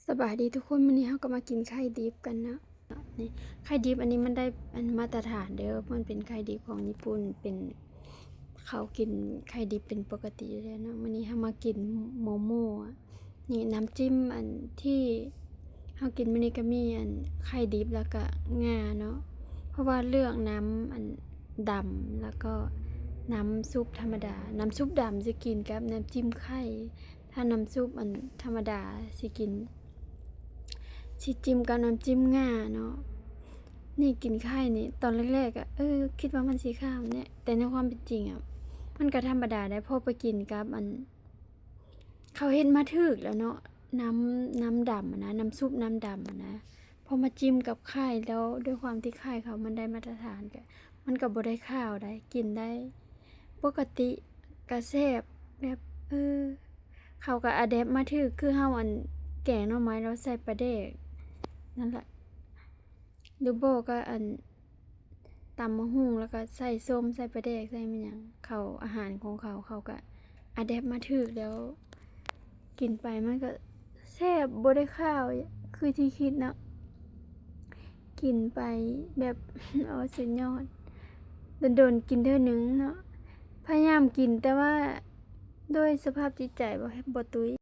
ສະບາຍດີທຸກຄົນ, ມື້ນີ້ເຮົາກໍມາກິນໄຂ່ດິບກັນເນາະ. ນີ້ ໄຂ່ດິບອັນນີ້ມັນໄດ້ອັນມາດຕະຖານເດີ້, ມັນເປັນໄຂ່ດິບຂອງຍີ່ປຸ່ນ, ເປັນ ເຂົາກິນໄຂ່ດິບເປັນປົກກະຕິຢູ່ແລ້ວເນາະ. ມື້ນີ້ເຮົາມາກິນໂມໂມ. ນີ້ນ້ຳຈິ້ມອັນທີ່ເຮົາກິນມື້ນີ້ກໍມີອັນໄຂ່ດິບ ແລ້ວກໍງາເນາະ, ເພາະວ່າເລືອກນ້ຳອັນດຳ ແລ້ວກໍນ້ຳຊຸບທຳມະດາ. ນ້ຳຊຸບດຳຊິກິນກັບນ້ຳຈິ້ມໄຂ່, ຖ້ານ້ຳຊຸບອັນທຳມະດາຊິກິນ ຊິຈິ້ມກັບນ້ຳຈິ້ມງາເນາະ. ນີ້ກິນໄຂ່ນີ້ ຕອນແລກໆ ກໍ ເອີ ຄິດວ່າມັນຊິຄາວແດ່, ແຕ່ໃນຄວາມເປັນຈິງອະ ມັນກໍທຳມະດາໄດ໋. ພໍໄປກິນກັບອັນ ເຂົາເຮັດມາຖືກແລ້ວເນາະ, ນ້ຳ ນ້ຳດຳຫັ້ນນະ, ນ້ຳຊຸບນ້ຳດຳຫັ້ນນະ, ພໍມາຈິ້ມກັບໄຂ່ແລ້ວ ດ້ວຍຄວາມທີ່ໄຂ່ເຂົາມັນໄດ້ມາດຕະຖານ ກໍ ມັນກໍບໍ່ໄດ້ຄາວໃດ໋, ກິນໄດ້ປົກກະຕິ, ກໍແຊບ. ແບບ ເອີ ເຂົາກໍອາແດັບມາຖືກ ຄືເຮົາອັນແກງໜໍ່ໄມ້ແລ້ວໃສ່ປາແດກນັ້ນລະ, ຫຼືບໍ່ກໍອັນຕຳໝາກຫຸ່ງ ແລ້ວກໍໃສ່ສົ້ມ ໃສ່ປາແດກ ໃສ່ແມ່ນຫຍັງ, ເຂົາ ອາຫານຂອງເຂົາ ເຂົາກໍອາແດັບມາຖືກແລ້ວ. ກິນໄປມັນກໍແຊບ ບໍ່ໄດ້ຄາວຄືທີ່ຄິດເນາະ. ກິນໄປແບບ ໂອ້ ສຸດຍອດ, ດົນໆກິນເທື່ອໜຶ່ງເນາະ. ພະຍາຍາມກິນ ແຕ່ວ່າດ້ວຍສະພາບຈິດໃຈບໍ່ ບໍ່ຕຸ້ຍ.